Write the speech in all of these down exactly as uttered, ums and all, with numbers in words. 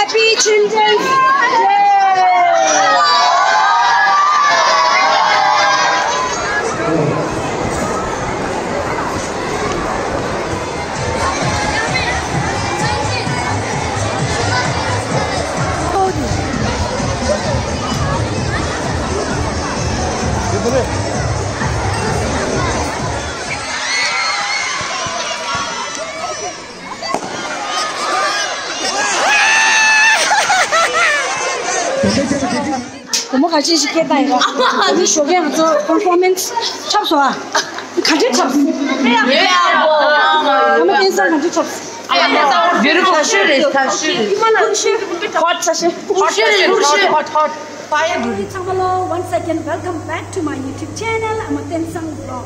Happy Children's Day! བུ་མོ་ག་ཅི་ཞིག་སྐད་བཏང་ཡིན་ར། འདི་ཞོགས་ཀས་ང་ཚོ་པར་ཕོར་མན་སི་འཁྲབ་སོང་ཨ། ག་འདྲས་འཁྲབ་སོང་། ཨ་མ་བསྟན་སང་ག་འདྲས་འཁྲབ་སོང་། Very good. ཞེས་རེད་ད་ཞེས་རེད། ཧོཊ་ས་ཞེས། ཧོཊ་ས་ཞེས། ཧོཊ་ཧོཊ་ཧོཊ་ཧོཊ། Fire. ཚང་མ་ལོ། Once again, welcome back to my YouTube channel. ཨ་མ་བསྟན་སང་བི་ལོག་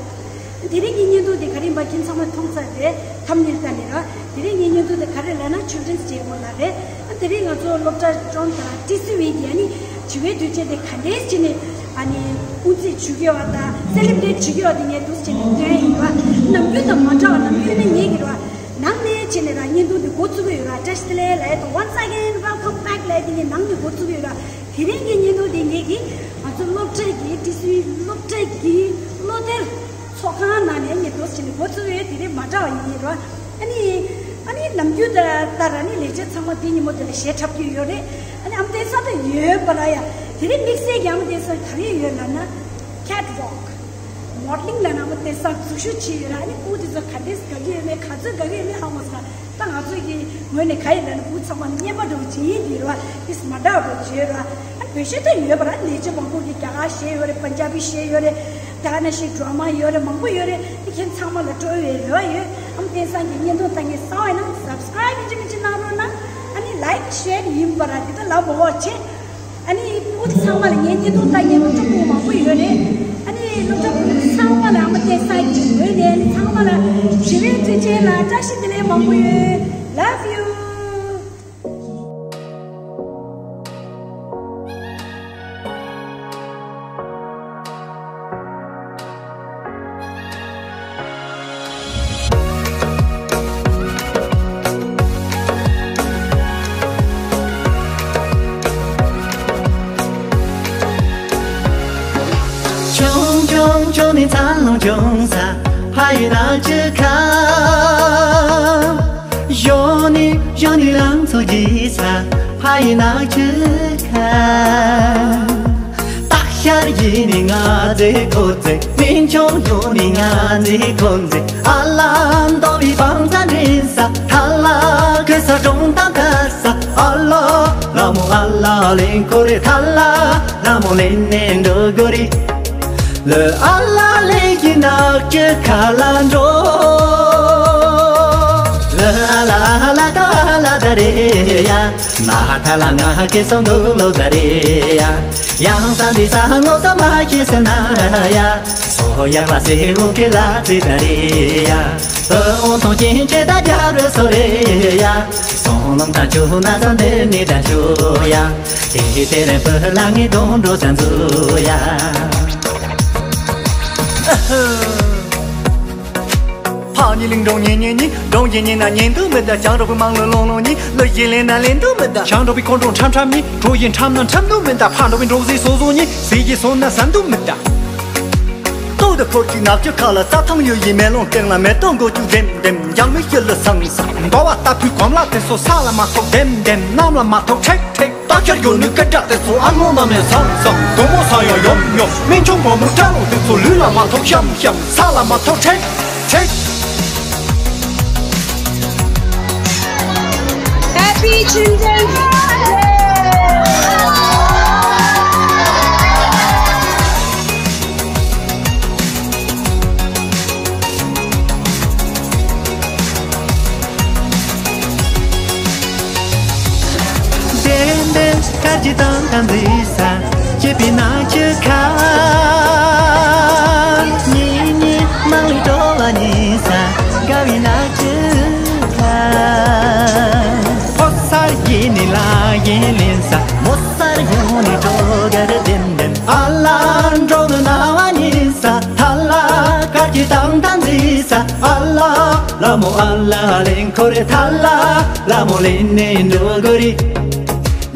དེ་རིང་གི་བརྙན་ཐུང་དེ་ག་རེ་ཡིན་པ་ཁྱེད་ཚང་མས་མཐོང་ཚར་རེད། ཐམ་ནེལ་ལྟ་ནས་ར། དེ་རིང་གི་བརྙན་ཐུང་དེ་ག་རེ་ལབ་ན་ཆིལ་ཌྲན་སི་ཌེ་སྐོར་ལ་རེད། དེ་རིང་ང་ཚོ་སློབ་གྲྭ་ཆུང་དང་ཊི་སི་ཝི་གི་ཨ་ནི་བྱིས་པའི་དུས་ཆེན་དེ་ག་འདྲས་བྱས་ནས་ཨ་ནི་དབུ་འཛུགས་བྱེད་ཀྱི་ཡོད་པ་དང་སེ་ལེབ་རེཊ་བྱེད་ཀྱི་ཡོད་པ་དེ་ངས་འདུག་སེ་བྱས་ནས་སྟོན་ཡ་ཡིན་པ། ནམ་རྒྱུན་དང་མ་འདྲ་བ་ནམ་རྒྱུན་ནི་ངེད་ཀྱི་ར་ནང་ནས་བྱས་ནས་ར་བརྙན་ཐུང་དེ་འགོ་བཙུགས་ཀྱི་ཡོད་ར། བཀྲ་ཤིས་བདེ་ལེགས་ལབ་ཡ་དང་Once again, welcome back ལབ་ཡ་དེ་ངས་ནང་ནས་འགོ་བཙུགས་ཀྱི་ཡོད་ར། དེ་རིང་གི་བརྙན་ཐུང་དེ་ངེད་ཀྱིས་ང་ཚོ་སློབ་གྲྭ་གི་ཊི་སི་ཝི་སློབ་གྲྭ་གི་བློ་གཏེར་ཚོགས་ཁང་ནང་ནས་ངས་འདུག་སེ་བྱས་ནས་འགོ་བཙུགས་ཡོད། དེ་རིང་མ་འདྲ་བ་ཡིན་རོ། ཨ་ནི་ཨ་ནི་ནམ་རྒྱུན་ད་ལྟ་ར་ནི་ལས་བྱེད་ཚང་མ་དེ་ཉིན་མོ་དེ་ལ་གཞས་འཁྲབ་ཀྱི་ཡོད་རེད། ཨ་ནི་ཨ་མ་བསྟན་སང་ད་ཡོད་པ་ར་ཡ། དེ་རིང་དམིགས་བསལ་གྱི་ཨ་མ་བསྟན་སང་ག་རེ་ཡོད་ལབ་ན་ཁེཊ་ཝོག་མོ་ཌེ་ལིང་ལབ་ན་ཨ་མ་བསྟན་སང་འཛུལ་ཞུགས་བྱས་ཡོད་ར། ཨ་ནི་སྤུ་གུ་དེ་ཚོ་ག་འདྲས་དགའ་གི་ཡོད་མེད་ག་ཚོད་དགའ་གི་ཡོད་མེད་ཧ་གོ་སོང་། ད་ང་ཚོ་གི་ངོས་ནས་ག་ཡིན་ལབ་ན་བུ་ཚང་མ་ལ་སྙན་པ་འདྲ་བོ་བྱེད་ཡིན་འདི་ར་ཨིས་མ་འདྲ་བ་བྱེད་ར། ཨ་བོད་གཞས་ད་ཡོད་པ་ར། ལས་བྱེད་མང་པོ་གི་རྒྱ་གར་གཞས་ཡོད་རེད། པན་ཇ་བི་གཞས་ཡོད་རེད། ད་ནང་བཞིན་ཌ་ར་མ་ཡོད་རེད། མང་པོ་ཡོད་རེད། དེ་ཁྱེད་ཚང་མ་ལ་སྤྲོ་བའི་རེ་བ་ཡོད། ཨ་མ་བསྟན་སང་གི་བརྙན་ཐུང་ལྟ་མཁན་གསར་པ་ཡིན་ན་སབ་སི་ཀ་རེབ་ཡིན་གཅིག་མིན་གཅིག་གནང་རོགས་གནང་། ཨ་ནི་ལའིཀ་ཤེར་ཡིན་པ་ར་འདི་ད་ལབ་མ་འོག་ཆེ། ཨ་ནི་སྤུ་གུ་ཚང་མ་ལ་ངའི་བརྙན་ཐུང་ལྟ་མཁན་སློབ་གྲྭ་སྤུ་གུ་མང་པོ་ཡོད་རེད། ཨ་ནི་སློབ་གྲྭ་སྤུ་གུ་ཚང་མ་ལ་ཨ་མ་བསྟན་སང་གི་ངོས་ནས་ཨ་ནི་ཚང་མ་ལ་བྱིས་པའི་དུས་ཆེན་ལ་བཀྲ་ཤིས་བདེ་ལེགས་མང་པོ་ཡོད། Love you. ཆུང་ཆུང་ཆུང་ནས་འཚར་ལོངས་བྱུང་ས་ཕ་ཡུལ་ནག་ཆུ་ཁ། གཞོན་ནུ་གཞོན་ནུ་ལང་ཚོ་རྒྱས་ས་ཕ་ཡུལ་ནག་ཆུ་ཁ། སྟག་ཤར་ཡུལ་ནས་ང་ཚོའི་འཁོར་ཚེ། སྨན་ཆུང་ཡུལ་ནས་ང་ཚོའི་འཁོར་ཚེ། ཨ་ལ་མདོ་བའི་བང་ཚ་འདྲེན་ས། ཐ་ལ་གེ་སར་སྒྲུང་གཏམ་ཁ་ས། ཨ་ལ་ལ་མོ་ཨ་ལ་ལེན་དགོས་རེད། ཐ་ལ་ལ་མོ་ལེན་ནས་འགྲོ་དགོས་རེད། ལ་ཨ་ལ་ལེན་གྱི་ནག་ཆུ་ཁ་ལ་འགྲོ། ལ་ཨ་ལ་ཨ་ལ་ད་ཨ་ལ་ད་རེད་ཡ། མ་ཧ་ཐ་ལ་ང་ཧ་ཁེ་སོང་འདུག་ལོ་ད་རེད་ཡ། ཡང་ས་འདི་ས་ངོ་ས་མ་ཁེ་སེ་ན་ར་ཡ། སོ་ཡ་ལ་སེ་འོ་ཁེ་ལ་ཙི་ད་རེད་ཡ། ཨོ་ཐོང་ཅིན་ཅེ་ད་རྒྱ་རུ་སོ་རེད་ཡ། སོང་ལོང་ད་ཆུ་ན་ས་འདི་ནི་ད་ཆུ་ཡ། དེ་དེ་རེ་བུ་ལ་ངི་དོན་འགྲོ་ཙམ་ཟུ་ཡ། ཕ་ནི་ལིང་འགྲོ་ཉེ་ཉེ་ཉེ། འགྲོ་ཉེ་ཉེ་ན་ཉེ་འདུག་མི་ད། བྱང་འགྲོ་བའི་མང་ལོ་ལོང་ལོང་ཉེ། ལོ་ཡི་ལེ་ན་ལེན་འདུག་མི་ད། བྱང་འགྲོ་བའི་ཁོང་ཁྲོ་ཁྲམ་ཁྲམ་ཉེ། གྲོ་ཡི་ཁྲམ་ན་ཁྲམ་འདུག་མི་ད། ཕ་འགྲོ་བའི་འགྲོགས་ཟིག་སོ་སོ་ཉེ། ཟི་ཡི་སོ་ན་ཟན་འདུག་མི་ད། ལྟོ་དེ་ཁོར་གྱི་ནག་ཆུ་ཁ་ལ་རྩྭ་ཐང་ཡོད་ཡི་མེ་ལོང་སྟེང་ལ་མེ་ཏོག་མགོ་བཅུ་ལྡེམ་ལྡེམ། འཇང་མི་ཤི་ལི་སང་སང་། འབའ་བ་ལྟ་བུའི་གོམ་ལ་དེ་ཚོ་ས་ལ་མ་ཐོགས་ལྡེམ་ལྡེམ། གནམ་ལ་མ་ཐོགས་ཁྲེག་ཁྲེག། རྟ་ཁྱེར་གྱོན་ནི་སྐད་སྒྲ་དེ་ཚོ་ཨ་ངོ་མ་མེད་སང་སང་། དོ་མོ་ས་ཡོང་ཡོམ་ཡོམ། སྨན་ཆུང་མོ་མོ་སྐྲ་ལོ་དེ་ཚོ་ལུས་ལ་མ་ཐོགས་ཤམ་ཤམ། ས་ལ་མ་ཐོགས་ཁྲེག་ཁྲེག། Happy Children's Day! དེ་འདྲའི་དཀར་གྱི་དང་དང་འཛིན་ས་སྐྱིད་པའི་ནག་ཆུ་ཁ། ཉི་ཉི་མང་བའི་བྲོ་བ་ཉིན་ས་དགའ་བའི་ནག་ཆུ་ཁ། ཕོ་གསར་ཡིན་ནི་ལ་ཡིན་ལིན་ས་མོ་གསར་ཡོང་ནི་བྲོ་གར་ལྡེམ་ལྡེམ། ཨ་ལ་འགྲོ་ནི་ན་བ་ཉིན་ས། ཐ་ལ་དཀར་གྱི་དང་དང་འཛིན་ས། ཨ་ལ་ལ་མོ་ཨ་ལ་ལེན་ཁོ་རེ། ཐ་ལ་ལ་མོ་ལེན་ནས་འགྲོ་དགོས་རེད།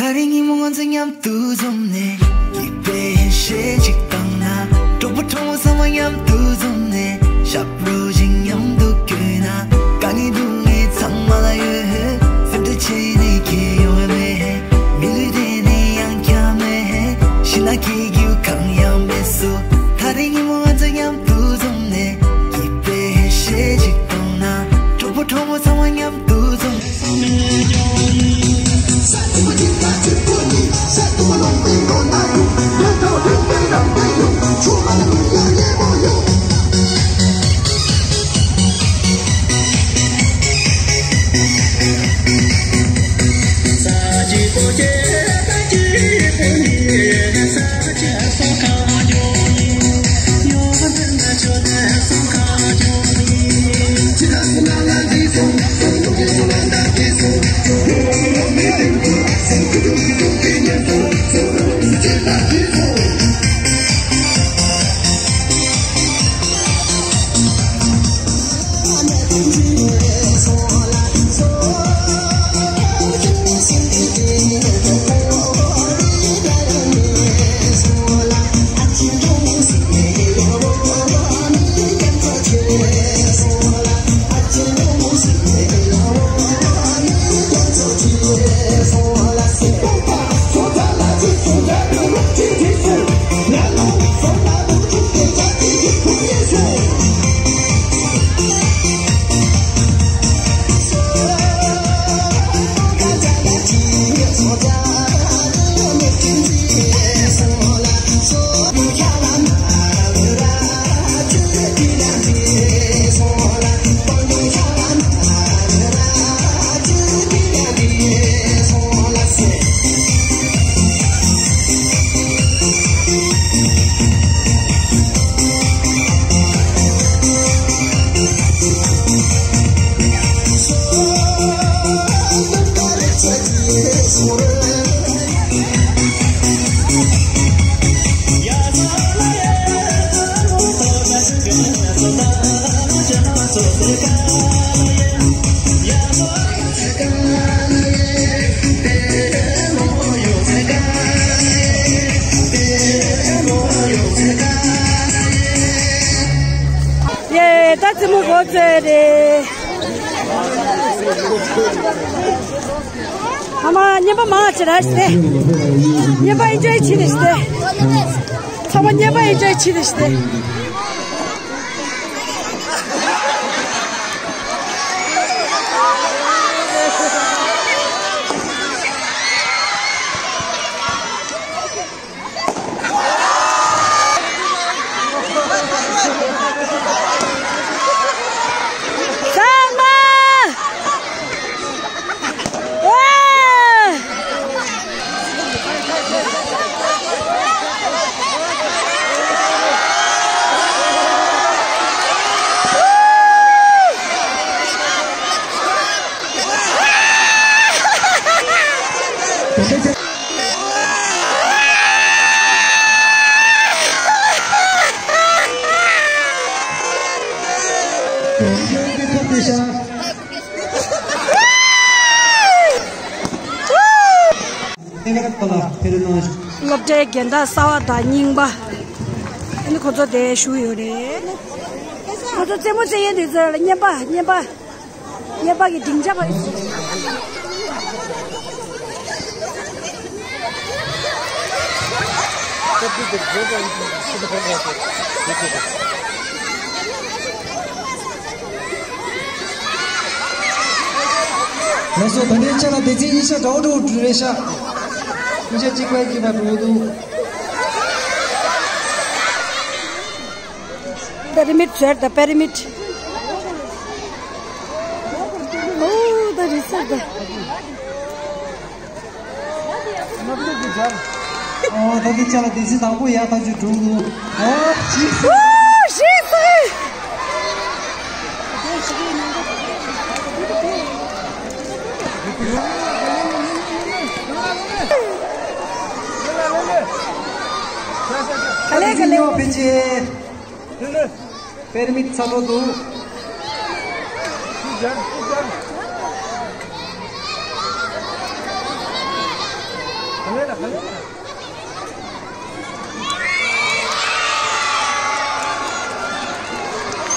ད་རེས་ཉིན་མོ་ང་ཚོ་མཉམ་དུ་འཛོམས་ནས། སྐྱིད་པའི་ཧེ་ཧེ་ཞིག་བཏང་ན། གྲོགས་པོ་གྲོགས་མོ་ཚང་མ་མཉམ་དུ་འཛོམས་ནས། ཞབས་བྲོ་ཞིག་མཉམ་དུ་བརྐྱངས་ན། དཀའ་ངལ་སྡུག་བསྔལ་ཚང་མ་ལ་ཡོད། སེམས་ཁྲལ་བྱས་ནས་ཁྱད་ཡོང་བ་མེད། མི་ལུས་དེ་ནི་ཡང་བསྐྱར་མེད། ཤི་ན་སྐྱིད་རྒྱུ་གང་ཡང་མེད་སོ། ད་རེས་ཉིན་མོ་ང་ཚོ་མཉམ་དུ་འཛོམས་ནས། སྐྱིད་པའི་ཧེ་ཧེ་ཞིག་བཏང་ན། གྲོགས་པོ་གྲོགས་མོ་ཚང་མ་མཉམ་དུ་འཛོམས། ཡེ། ད་རྩེད་མོ་འགོ་བཙུགས་རེད། ཨ་མ། རྔན་པ་མང་ཆེ་ར་ཞིག་སྟེ། རྔན་པ་ཨེན་ཇོའི་ཆེ་རེད་ཞིག་སྟེ། ཚང་མ་རྔན་པ་ཨེན་ཇོའི་ཆེ་རེད་ཞིག་སྟེ། སློབ་གྲྭའི་རྒན་བདག་གསར་པ་དང་རྙིང་པ། ཨ་ནི་ཁོ་ཚོ་དེ་བཞུགས་ཡོད་རེད། ཁོ་ཚོ་རྩེད་མོ་རྩེ་མཁན་དེ་ཚོ་ལ་རྔན་པ། རྔན་པ། རྔན་པ་གི་སྡིངས་ཆ་བ། ལགས་སོ། ད་ལྟའི་ཆ་ལ་སྡེ་ཚན་གཉིས་ཆ་འདྲ་བོ་འདྲ་བོ་རེད་ཤག་གཉིས་ཆ་གཅིག་པ་གཅིག་པ་འདྲ་བོ་འདུག་པེ་རི་མིད་ཟེར། ད་པེ་རི་མིད། ཨོ། ད་རེད་ཟེར་ད། ཨོ། ད་འདི་ཅག་ལ་སྡེ་ཚན་དང་པོ་ཡར་ཐག་ཆོད་འགྲོ་འདུག་ཨོ། ཞིག་སོ། ཨོ། ཞིག་སོ། ག་ལེ་ག་ལེ། ཕལ་ཆེར་པེ་རི་མིད་ཚ་ལོ་འདུག་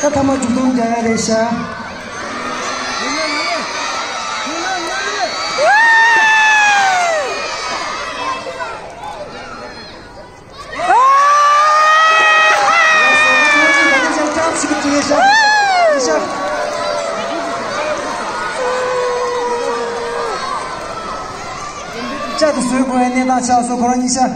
ད་ཐ་མ་མཇུག་སྡོམ་རྒྱག་ཡ་རེད་ཤག་ལྕགས་དེ་བཟོས་དགོས་པའི་གནས་སྟངས་ཆགས་སོང་། ཁོ་རང་གཉིས་ཆ།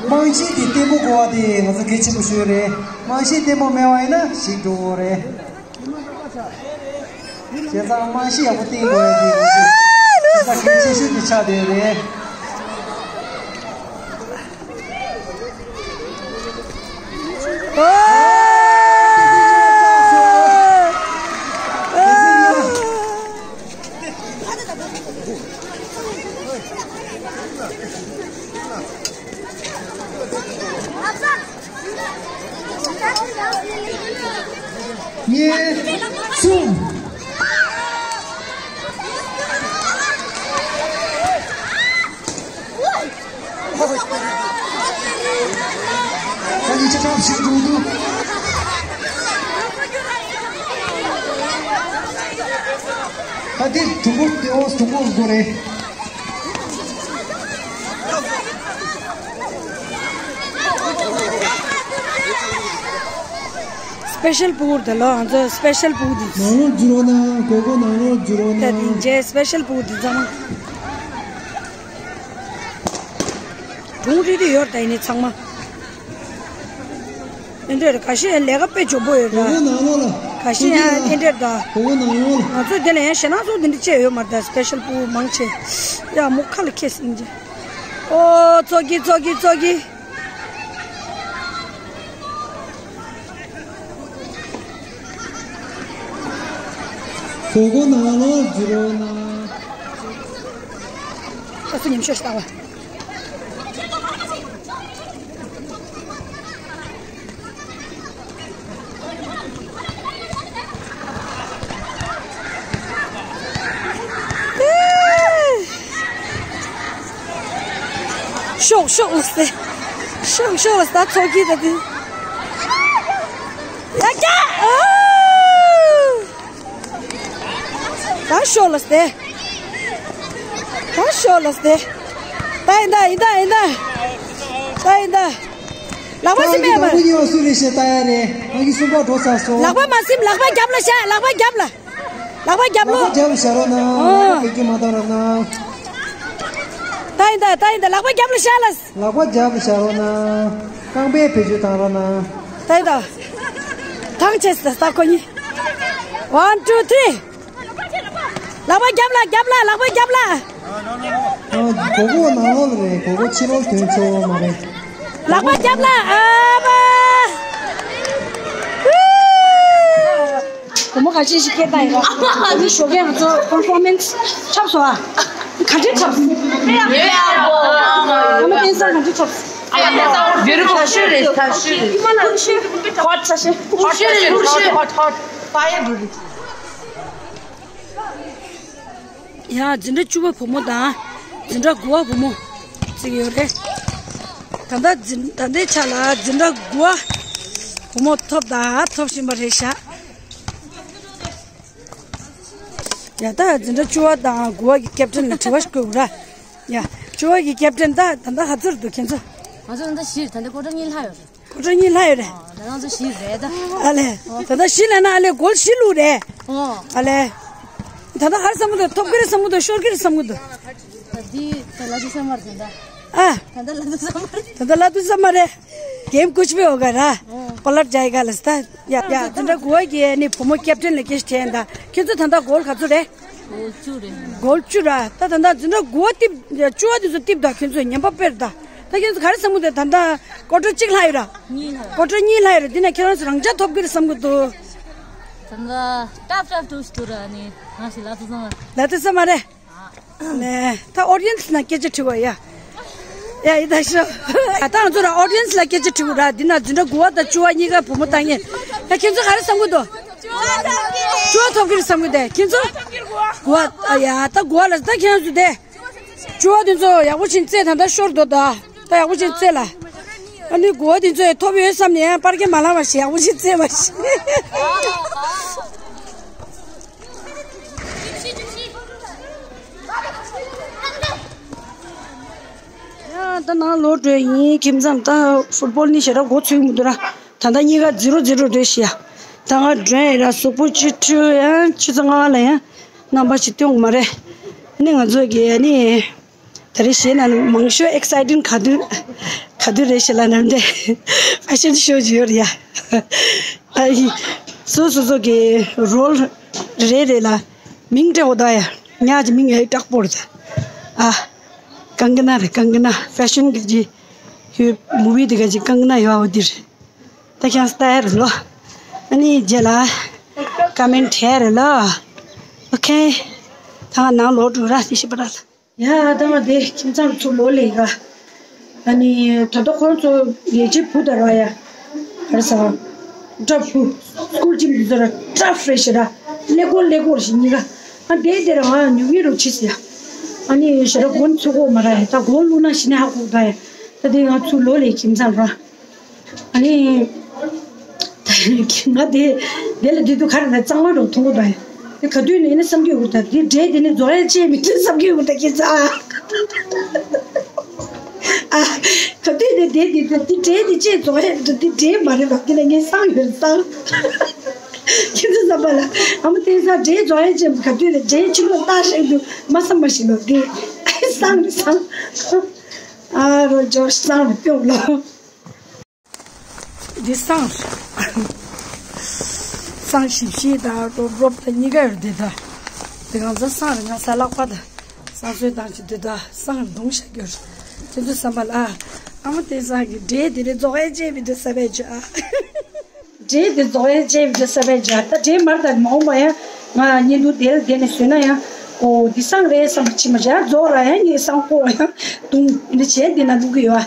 རྨང་གཞི་དེ་བརྟན་པོ་དགོས་པ་དེ་ང་ཚོ་གལ་ཆེན་པོ་ཤོས་རེད། རྨང་གཞི་བརྟན་པོ་མེད་པ་ཡིན་ན་ཞིག་འགྲོ་གི་རེད། བྱས་ཙང་རྨང་གཞི་ཡག་པོ་བརྟན་དགོས་ཡ་དེ་ང་ཚོ་ད་གལ་ཆེ་ཤོས་དེ་ཆགས་བསྡད་ཡོད་རེད། གཉིས། གསུམ། ད་ཡིག་ཆ་ཁག་ཞིག་འགྲོ་འདུག་ད་འདི་དུམ་བུ་དེ་འོ་དུམ་བུ་དགོས་རེད། སི་པེ་ཤལ་པུལ་དེ་ལ་ང་ཚོ་སི་པེ་ཤལ་པུལ་དེ། ནང་ལོགས་འཛུལ་རོགས་གནང་། གོ་གོ་ནང་ལོགས་འཛུལ་རོགས་གནང་། ད་དེ་རྗེས་སི་པེ་ཤལ་པུལ་དེ་ཚང་མ། གྲུང་རི་རི་ཡོད་ད་ཡིན་ནི་ཚང་མ། ཨེ་འདྲས་རེད། ཁ་ཤས་ལས་ཀ་དཔེ་འཇོན་པོ་ཡོད་ར། ཁ་ཤས་ཡང་ཨེ་འདྲས་ད། ང་ཚོ་དེ་ལ་ཡང་ཞེད་སྣང་ཚོ་དེ་འདྲ་བྱས་ཡོད་མ་རེད་ད། སི་པེ་ཤལ་པུལ་མང་ཆེ་ཡ་མོ་ཁ་ལ་ཁེལ་སིང་ཅེ། ཨོ་ཚོགས་ཀྱི་ཚོགས་ཀྱི་ཚོགས་ཀྱི། གོ་གོ་ནང་ལོགས་འཛུལ་རོགས་གནང་། ཨ་སུ་ཉིམ་ཤོད་ཤི་ཏང་བ། ཤོག་ཤོག་ལ་སྟེ། ཤོག་ཤོག་ལ་ད་ཚོགས་ཀྱི་ད་དེ། ཡ་ཀྱ། ཨོ། ད་ཤོག་ལ་སྟེ། ད་ཤོག་ལ་སྟེ། ད་ཡིན་ད་ཡིན་ད་ཡིན་ད། ད་ཡིན་ད། ལག་པ་སིམ་མེད་པ། ད་ངའི་སུ་རེད་ཞེས་ལྟ་ཡ་རེད། ང་གི་སུམ་པ་འགྲོ་ཚར་སོང་། ལག་པ་མ་སིམ། ལག་པ་རྒྱབ་ལ་བཞག་ལག་པ་རྒྱབ་ལ། ལག་པ་རྒྱབ་ལོ། ལག་པ་རྒྱབ་ལ་བཞག་རོགས་གནང་། ལག་པ་བེད་སྤྱོད་མ་བཏང་རོགས་གནང་། ད་ཡིན་ད་ད་ཡིན་ད། ལག་པ་རྒྱབ་ལ་བཞག་ལ། ལག་པ་རྒྱབ་ལ་བཞག་རོགས་གནང་། རྐང་པའི་བེད་སྤྱོད་བཏང་རོགས་གནང་། ད་ཡིན་ད། ཐང་ཆད་ད་ད་ཁོ་གཉིས། One, two, three. ལག་པ་རྒྱབ་ལ་རྒྱབ་ལ་ལག་པ་རྒྱབ་ལ། ཨ། གོ་གོ་ནང་ལོགས་ལ་རེད། གོ་གོ་ཕྱི་ལོགས་ཐོན་ཆོག་མ་རེད། ལག་པ་རྒྱབ་ལ། ཨ་མ། བུ་མོ་ཁ་ཤས་ཤིག་སྐད་བཏང་ཡོད་ར། ཨ་ནི་ཞོགས་ཀས་ང་ཚོ་པར་ཕོར་མེན་སི་འཁྲབ་སོང་ཨ། ག་འདྲས་འཁྲབ། ཨ་མ་བསྟན་སར་ག་འདྲས་འཁྲབ། Very good. ད་ཤོད་རེད། ད་ཤོད་རེད། Hot. ད་ཤོད་རེད། Hot. Hot. Hot. Hot. Fire. ཡང་འཛིན་གྲྭ་བཅུ་པ་བུ་མོ་དང་འཛིན་གྲྭ་དགུ་པ་བུ་མོ་བརྩི་གི་ཡོད་རེད། ད་ལྟ་འཛིན་ད་ལྟའི་ཆ་ལ་འཛིན་གྲྭ་དགུ་པ་བུ་མོ་ཐོབ་དང་ཐོབ་བཞིན་པ་རེད་ཤག་ཡ་ད་འཛིན་གྲྭ་བཅུ་པ་དང་དགུ་པ་གི་ཀེབ་ཏན་ལ་དྲི་བ་ཞིག་བཀོད་དགོས་ར། ཡ་བཅུ་པ་གི་ཀེབ་ཏན་ད་ད་ལྟ་ག་ཚོད་འདུག་ཁྱེད་ཚོ། ང་ཚོ་ད་ལྟ་བཞི་རེད། ད་ལྟ་ཀོ་ཊར་གཉིས་ལྷག་ཡོད་རེད། ཀོ་ཊར་གཉིས་ལྷག་ཡོད་རེད། ཨ། ད་ང་ཚོ་བཞི་རེད་ད། ཨ་ལས། ད་ལྟ་བཞི་ལབ་ན་ཨ་ལས་གོལ་བཞི་བླུགས་རེད། ཨོ། ཨ་ལས། ད་ལྟ་ག་རེ་བསམ་གི་འདུག་ཐོབ་ཀྱི་རེད་བསམ་གི་འདུག་ཤོར་གྱི་རེད་བསམ་གི་འདུག་ད་འདི་ད་ལ་དུ་ས་མར་ཟིན་ད། ཨ། ད་ལྟ་ལ་དུ་ས་མར། ད་ལྟ་ལ་དུ་ས་མར་རེད། གེམ་ཀུཆ་བྷི་ཧོ་ག་ར། ཨོ། པ་ལར་ཇའི་ག་ལ་སྟ། ཡ་ཡ་འཛིན་གྲྭ་དགུ་པ་གི་ནི་བུ་མོ་ཀེབ་ཏན་ལ་སྐད་ཆ་དྲིས་ཡིན་ད། ཁྱེད་ཚོ་ད་ལྟ་གོལ་ག་ཚོད་རེད། གོལ་བཅུ་རེད། གོལ་བཅུ་ར། ད་ད་ལྟ་འཛིན་གྲྭ་དགུ་པ་ཏིབ་བཅུ་པ་དེ་ཚོ་ཏིབ་ད་ཁྱོད་ཚོ་ཉན་པ་དཔེར་ད། ད་ཁྱོད་ཚོ་ག་རེ་བསམ་གི་འདུག་ད་ལྟ་ཀོ་ཊར་གཅིག་ལྷག་ཡོད་ར། གཉིས་ལྷག་ཀོ་ཊར་གཉིས་ལྷག་ཡོད་ར། འདི་ན་ཁྱེད་རང་ཚོ་རང་འཇགས་ཐོབ་ཀྱི་རེད་བསམ་གི་འདུག་ད་ལྟ་ཏབ་ཏབ་ཏུ་ཞུ་ར་ནི་ང་ཞིག་ལ་ཚོ་ཚང་མ། ལ་ཏི་ས་མ་རེད། ནས་ད་ཨོ་ཌི་ཡན་སི་ལ་སྐད་ཆ་དྲི་བ་ཡ། ཡ་ཡི་ད་ཤོ། ད་ང་ཚོ་ར་ཨོ་ཌི་ཡན་སི་ལ་སྐད་ཆ་དྲི་བ་ར། འདི་ན་འཛིན་གྲྭ་དགུ་པ་དང་བཅུ་པ་གཉིས་ཀ་བུ་མོ་བཏང་ངེས། ད་ཁྱེད་ཚོ་ག་རེ་བསམ་གི་འདུག་བཅུ་པ་ཐོབ་ཀྱི་རེད་བསམ་གི་འདུག་ཁྱེད་ཚོ། དགུ་པ། ཨ་ཡ་ད་དགུ་པ་ལ་ད་ཁྱེད་རང་ཚོ་དེ། བཅུ་པ་དེ་ཚོ་ཡག་པོ་ཞིག་རྩེ། ད་ལྟ་ཤོར་འདུག་ད། ད་ཡག་པོ་ཞིག་རྩེ་ལ། ཨ་ནི་དགུ་པ་དེ་ཚོ་ཡང་ཐོབ་ཡོད་བསམ་ནས་ཡང་པར་སྐྱེ་མ་ལངས་པ་ཞིག་ཡག་པོ་ཞིག་རྩེ་བ་ཞིག་ཡ་ད་ནང་ལོག་འགྲོ་ཡིན། ཁྱིམ་ཚང་ད་ཕུཊ་བོལ་ནི་ཞེ་དྲག་འགོ་ཚུགས་མི་འདུག་ར། ད་ལྟ་གཉིས་ཀ་ཛི་རོ་ཛི་རོ་འགྲོ་ཤི་ཡ། ད་ང་འགྲོ་ཡིན་ར། གཟུགས་པོ་ཅི་འཁྲུ་ཡང་ཆུ་ཚོད་ལྔ་པ་ལ་ཡང་རྣམ་པ་ཞིག་སྟོན་དགོས་མ་རེད། ཨ་ནི་ང་ཚོ་གི་ཨ་ནི་ད་ ད་རེས་གཞས་ནང་མང་ཤོས་ཨེག་སའི་ཊིང་ག་དུས་ག་དུས་རེད་ཤེ་ལ་ནམ་དེ་ཕེ་ཤན་ཤོ་ཅིག་ཡོད་རེད་ཡ། ཨ་ཡི། སོ་སོ་སོ་གི་རོལ་རེ་རེ་ལ་མིང་སྤྲད་འོ་ད་ཡ། ཉག་ཅིག་མིང་ཡ་ཡི་དྲག་པོ་རེད་ད། ཨ། ཀང་ཀ་ན་རེད། ཀང་ཀ་ན་ཕེ་ཤན་ག་ཅིག་ཡོད། མུ་བི་དེ་ག་ཅིག་ཀང་ཀ་ན་ཡོད་འོ་དེ་རེད། ད་ཁྱང་སྟ་ཡ་རེད་ལོ། ཨ་ནི་རྗེས་ལ་ཀ་མེན་ཊི་བྲིས་རེད་ལོ། ཨོ་ཁེ། ད་ང་ནང་ལོག་འགྲོ་ར་དེ་ཤི་པ་ར། ཡ་ད་ང་དེ་ཁྱིམ་ཚང་ཚུར་ལོག་ལེ་ག་ཨ་ནི་ད་ལྟ་ཁོང་ཚོ་ལས་བྱེད་བུ་དར་བ་ཡ། ག་རེ་ཟ་བ། སྐྲ་བུ། སྐུལ་ཁྱིམ་དུ་ཟ་ར་སྐྲ་ཧྥེ་ཤི་ར། ཀླད་ཀོར་ཀླད་ཀོར་ཞིག་གཉིས་ཀ་ཨ་དེ་དེ་ར་ང་ཉུག་ཡི་རུ་ཕྱིས་ཡ། ཨ་ནི་ཞེ་ར་གོན་ཚུགས་གོ་མ་ར་ཡ། ད་གོན་བླུགས་ན་ཞི་ནས་ཧ་གོ་ད་ཡ། ད་དེ་ང་ཚུར་ལོག་ལེ་ཁྱིམ་ཚང་ར། ཨ་ནི། ང་དེ་དེ་ལ་དེ་དུས་ག་རེ་ན་གཙང་མ་རུ་མཐོང་གི་འདུག་དེ་ག་དུས་ནས་ནི་བསམ་གྱི་ཡོད་ད། དེ་འདྲེ་དེ་ནི་རྫོགས་ཡ་ཅེས་མི་འདུག་བསམ་གྱི་ཡོད་ད་ཁྱེད་ཚ། ཨ། ག་དུས་ནས་དེ་དེ་དེ་འདྲེ་དེ་ཅེས་རྫོགས་ཡ་མི་འདུག་དེ་འདྲེ་མ་རེད་པ། དེ་ལ་ངས་སང་ཡོད་སང་། ཁྱེད་ཚོ་བསམ་པ་ལ་ཨ་མ་དེང་སང་འདྲེ་རྫོགས་ཡ་ཅེས་ག་དུས་ནས་འདྲེ་ཕྱི་ལོགས་ལྟ་ཤེས་འདུག་མ་བསམ་པ་ཞིག་ལོ་དེ། སང་རེད་སང་། ཨ་རོ་ཇོ་སང་རེད་སྤྱོད་ལོ། འདི་སང་། སང་ཞིབ་ཞིབ་དང་རོབ་རོབ་དང་གཉིས་ཀ་ཡོད་འདི་ད། འདི་གང་ཚ་སང་རེད། ང་ས་ལག་པ་དང་སང་སོའི་དང་ཅི་འདི་ད་སང་རེད་རྡུང་བྱ་རྒྱུ་རེད། དེ་ཚོ་བསམ་པ་ལ་ཨ་མ་དེང་སང་གི་འདྲེ་དེ་རེད་རྫོགས་ཡ་ཅེས་མི་འདུག་ས་བས་ཅོ་ཨ། འདྲེ་དེ་རྫོགས་ཡ་ཅེས་མི་འདུག་ས་བས་ཅོ་ཨ། ད་འདྲེ་མར་དང་མ་འོངས་པ་ཡང་ང་གཉིད་དུ་དེར་བསྡད་ནས་བཟོས་ན་ཡང་ཨོ་འདི་སང་རེད་བསམ་པ་ཕྱི་མ་བྱ་རྫོགས་ར་ཡང་ངས་སང་ཁོ་ཡང་དུང་འདི་བྱས་འདི་ན་འདུག་གི་ཡོད་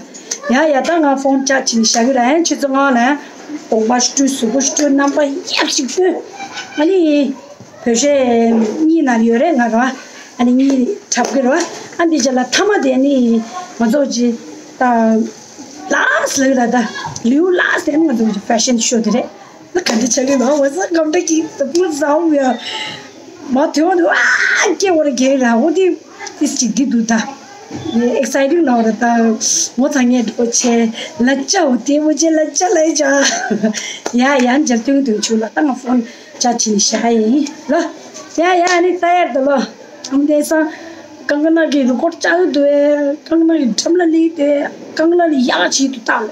ཨ། ཡ་ཡ་ད་ང་ཕོན་ཅག་བྱིན་བཞག་གི་ར་ཡང་ཁྱེད་ཚོ་ངང་ལ་ཡང་གདོང་པ་སྤྲུལ་གཟུགས་པོ་སྤྲུལ་རྣམ་པ་ཡག་ཞིག་སྟོན། ཨ་ནི་བོད་གཞས་གཉིས་ན་ཡོད་རེད་ང་ར། ཨ་ནི་གཉིས་འཁྲབ་གི་ར། ཨ་འདི་རྗེས་ལ་མཐའ་མ་དེ་ནི་ང་ཚོ་ཅི་ད་ལ་སི་ལ་ར་ད་ལིའུ་ལ་སི་དེ་ནི་ང་ཚོ་ཅི་ཕེ་ཤན་ཤོ་དེ་རེད། ལ་ག་འདི་ཆ་ལི་ལ་བ་ས་གམ་ད་ཀི་ད་པུ་ཟའུ་ཡ། མ་ཐོན་བ་ཨ་ཀེ་བར་གེ་ར་འོ་དེ་ཏིས་ཅིག་འདི་འདུག་ད། ཨེག་སའི་ཊིང་ལ་བར་ད་ངོ་ཚ་ངས་འགྲོ་ཆེ་ལ་ཅའོ་དེ་མོ་ཆེ་ལ་ཅ་ལ་ཡ་ཅ། ཡ་ཡ་འཇར་ཐུང་ཐུང་ཆུ་ལ་ད་ང་ཕོན་ཅ་ཆི་ནི་ཤ་ཡིན་ལ། ཡ་ཡ་ནི་ད་ཡར་ད་ལ་ཨམ་དེ་ས་གང་ག་ན་གི་རུ་ཀོར་ཅ་གི་འདུག་ཨེ། གང་ག་ན་གི་འགྲམ་ལ་ལི་དེ་གང་ག་ན་ལི་ཡ་ཆི་དུ་ད་ལ།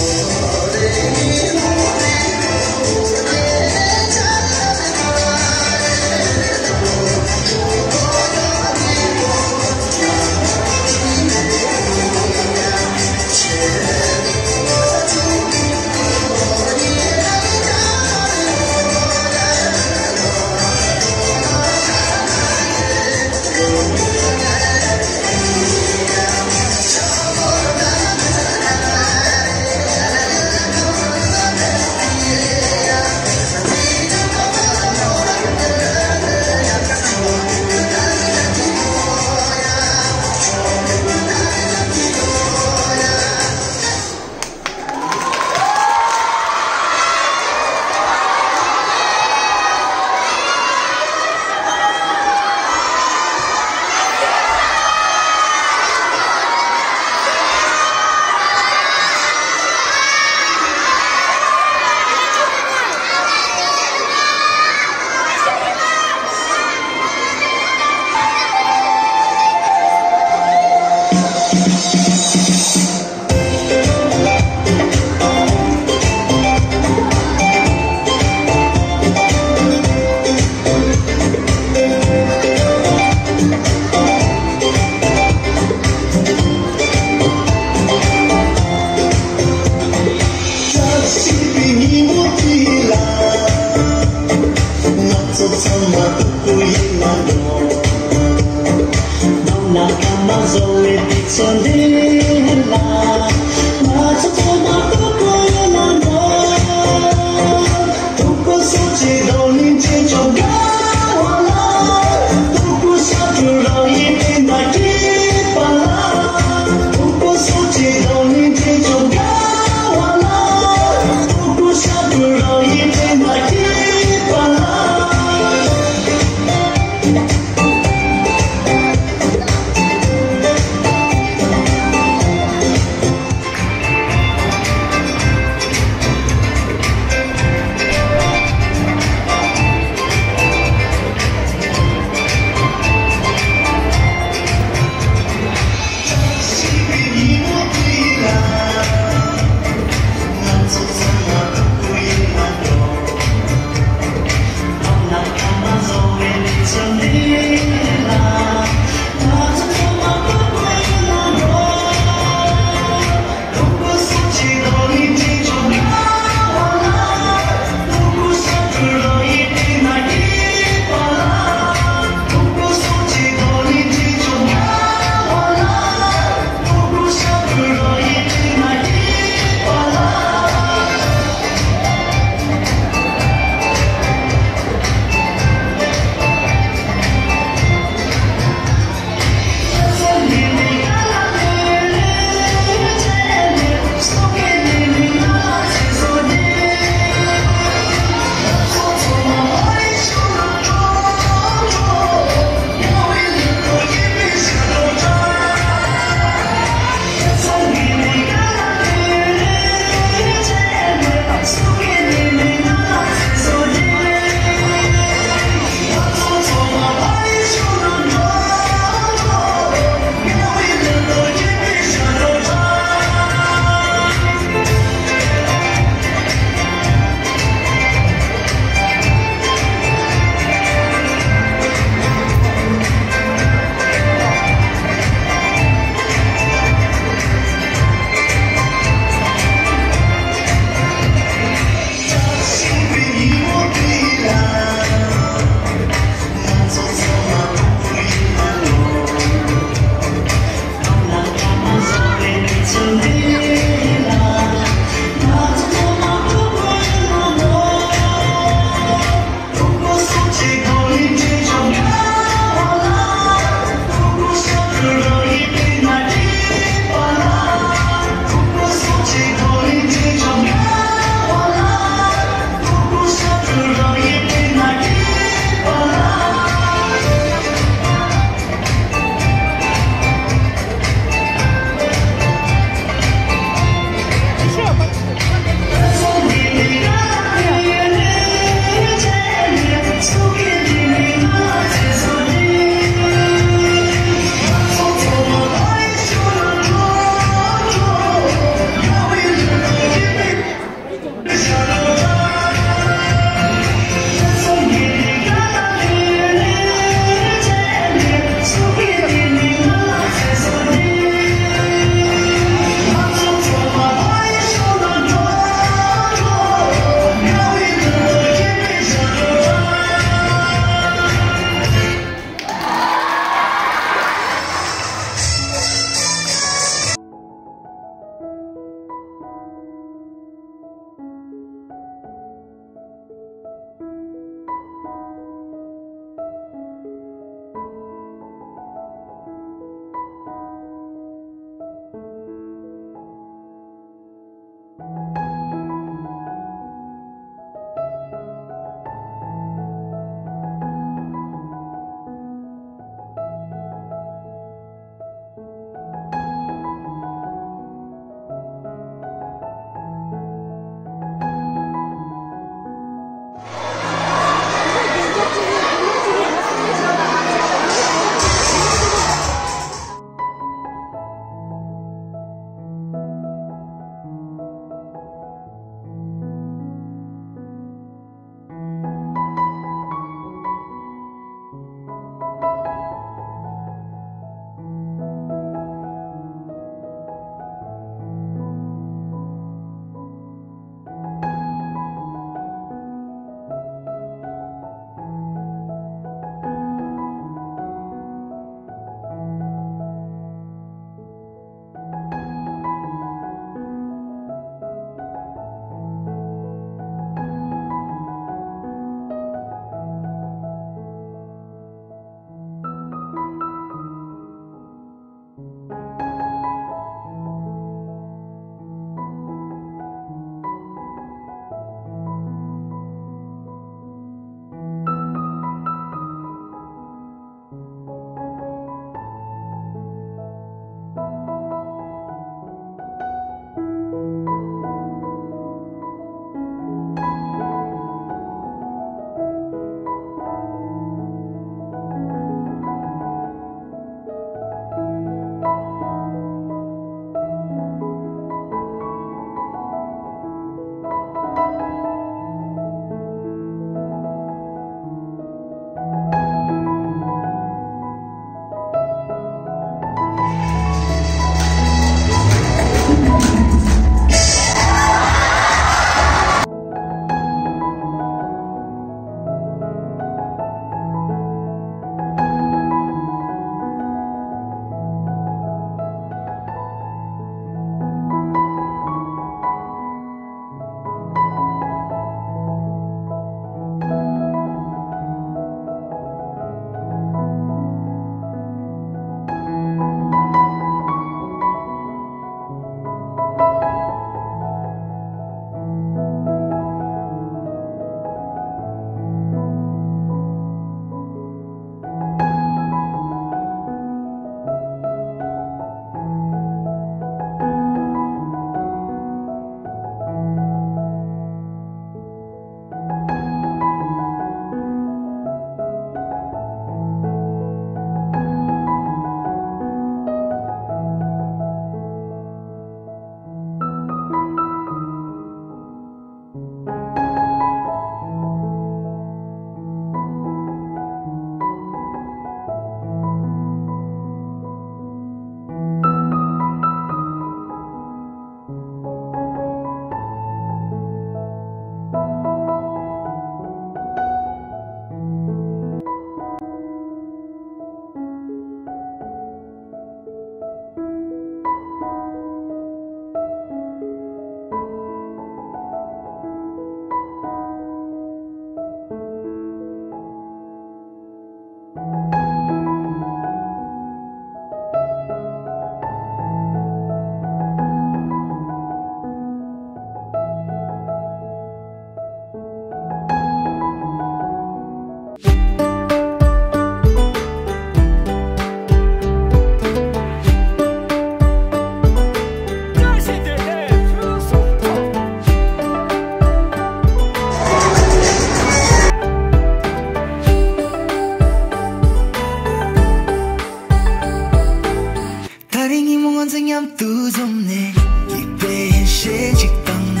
འཛོམས་ནས། སྐྱིད་པའི་ཡེ་ཤེས་ཅིག་བཏང་ན།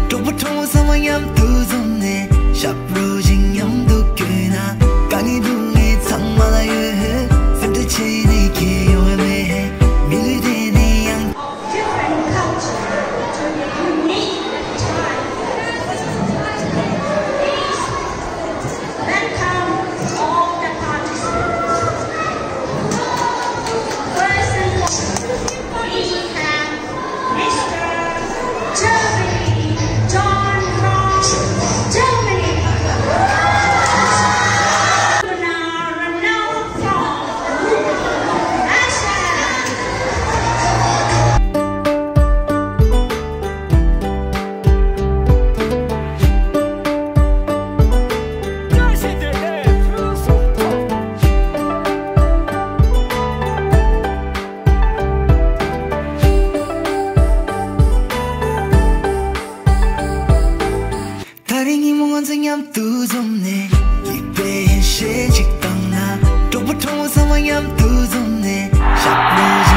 གྲོགས་པོ་གྲོགས་མོ་ཚང་མ་མཉམ་དུ་འཛོམས་ནས། ཞབས་བྲོ་ཞིག་མཉམ་དུ་བརྐྱངས་ན། དཀའ་ངལ་སྡུག་བསྔལ་ཚང་མ་ལ་ཡོད། སེམས་ཁྲལ་བྱས་ནས་ཁྱད་ཡོང་བ་མེད། མི་ལུས་དེ་ནི་ཡང་། Different culture, unique time. Please welcome all the participants. First and foremost, we have Mister Germany, John from Germany. ད་རེས་ཉིན་མོ་ང་ཚོ་མཉམ་དུ་འཛོམས་ནས། སྐྱིད་པའི་ཡེ་ཤེས་ཅིག་བཏང་ན། གྲོགས་པོ་གྲོགས་མོ་ཚང་མ་མཉམ་དུ་འཛོམས་ནས། ཞབས་བྲོ་